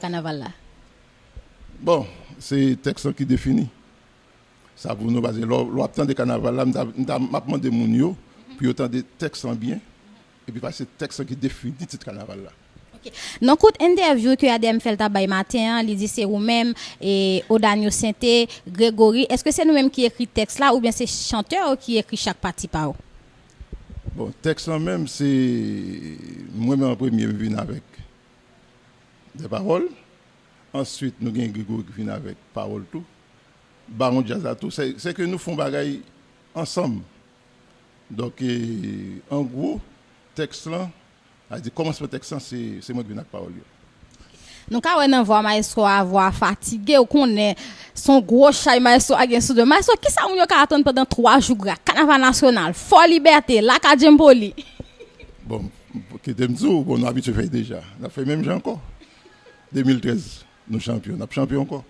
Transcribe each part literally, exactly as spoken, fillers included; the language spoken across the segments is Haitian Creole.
Kanaval la? Bon, se tèks lan ki defini. Sa pou nou, paske lè w, lè w ap tande kanaval la, m ta, m ta, m ap mande moun yo pou yo tande tèks lan byen, epi paske tèks lan ki defini tit kanaval la. Ok. Nan kout entèvyou ke A D M fè l ta bay maten an, li di se ou menm, e Odanio Sainté, Gregory. Èske se nou menm ki ekri tèks la oubyen se chantè yo ki ekri chak pati pa yo? Bon, tèks lan menm, se mwen menm an premye m vin avèk de pawòl. Answit, nou gen Gregory ki vin avèk pawòl tou. Bawon djaz la tou. Se, se ke nou fè yon bagay ansanm. Donk, e, an gwo, tèks lan, sa vle di kòmansman tèks lan, se, se mwen ki vin ak pawòl yo. Nou ka wè nan vwa maestro a, vwa a fatige, ou konnen, se yon gwo chay maestro a gen sou do l. Maestro, kisa moun yo ka atann pandan twa jou gra? Kanaval nasyonal, Fò Libète, Laka Djemboli. Bon, kite m di w, bon, nou abitye fè l deja. N ap fè menm jan ankò. De mil trèz, nou chanpyon. N ap chanpyon ankò.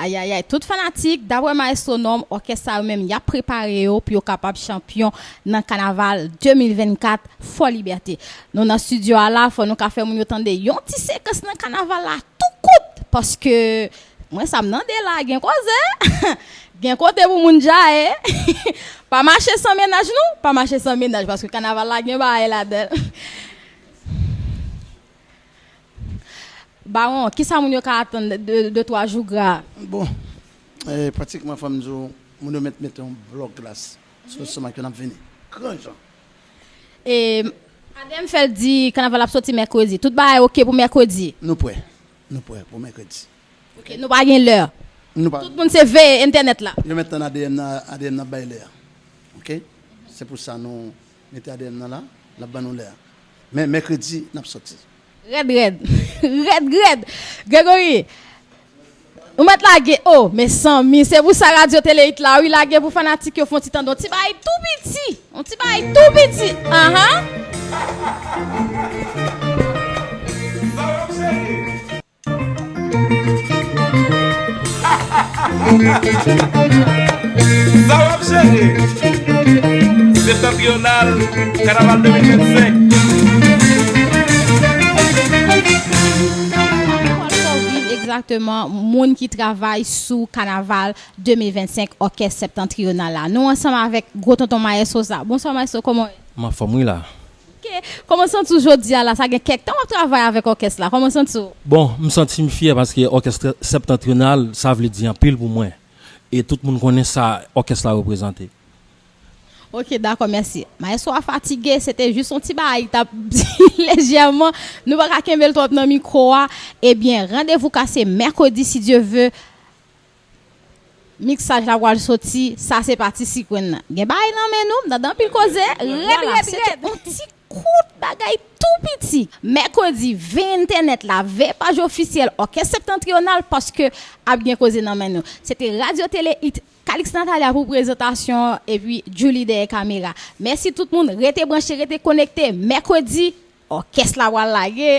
Ayayay, tout fanatik, daprè maestro Nòm, òkès sa yo menm, y ap prepare yo pou yo kapab chanpyon nan kanaval de mil vennkat, Fò Libète. Nou nan estidyo a la, fò nou ka fè moun yo tande yon ti sekans nan kanaval la tou kout, paske mwen sa m tande la, gen koze, gen kote pou moun djaye. Pa mache san mennaj nou, pa mache san mennaj, paske kanaval la gen bagay ladan l. Bawon, kisa moun yo ka atann de, de, de twa jou gra? Bon, eh, pratikman, fò m di w, moun yo mèt mete yon blòk glas sou lestomak yo, n ap vini. Gran jan. E, A D M fè l di kanaval ap soti mèkredi. Tout bagay oke pou mèkredi? Nou prè. Nou prè pou mèkredi. Ok, nou pa gen lè. Nou pa. Tout moun se veye entènèt la. Yo mèt tann A D M nan, A D M nan ap bay lè a. Ok? Se pou sa nou mete A D M nan la, l ap ban nou lè a. Men mèkredi, n ap soti. Rèd, rèd. Rèd, rèd. Gregory, ou mèt lage. Oh, mezanmi, se pou sa radyo tele it la, wi, lage pou fanatik yo fè yon ti tande. Yon ti bagay tou piti. Yon ti bagay tou piti. Ahan. Sa w ap jere? Septantriyonal, kanaval de mil vennsenk. Egzakteman, moun ki travay sou kanaval de mil vennsenk, òkès Septantriyonal la. Nou ansanm avèk gwo tonton Maestro sa. Bonswa, Maestro, kòman w ye? M anfòm, wi, la. Ok. Kòman w santi w jodi a la? Sa gen kèk tan w ap travay avèk òkès la. Kòman w santi w? Bon, m santi m fyè paske òkès Septantriyonal, sa vle di anpil pou mwen. E tout moun konnen sa òkès la reprezante. Ok, dakò, mèsi. Maestro a fatige, se te jis yon ti bagay, li t ap di lejèman. Nou pa ka kenbe l twòp nan mikwo a. Ebyen, randevou kase mèkredi, si Dye ve. Miksaj la pral soti, sa se pati sikwenn nan. Gen bagay nan men nou, m tande anpil koze, rèd, rèd, rèd. Se te yon ti kout bagay tou piti. Mèkredi, veye entènèt la, veye paj ofisyèl Òkès Septantriyonal, paske ap gen koze nan men nou. Se te Radyo Tele It, Calix Natalia pou prezantasyon an, epi Julie dèyè kamera. Mèsi tout moun, rete branche, rete konekte. Mèkredi, òkès la pral lage.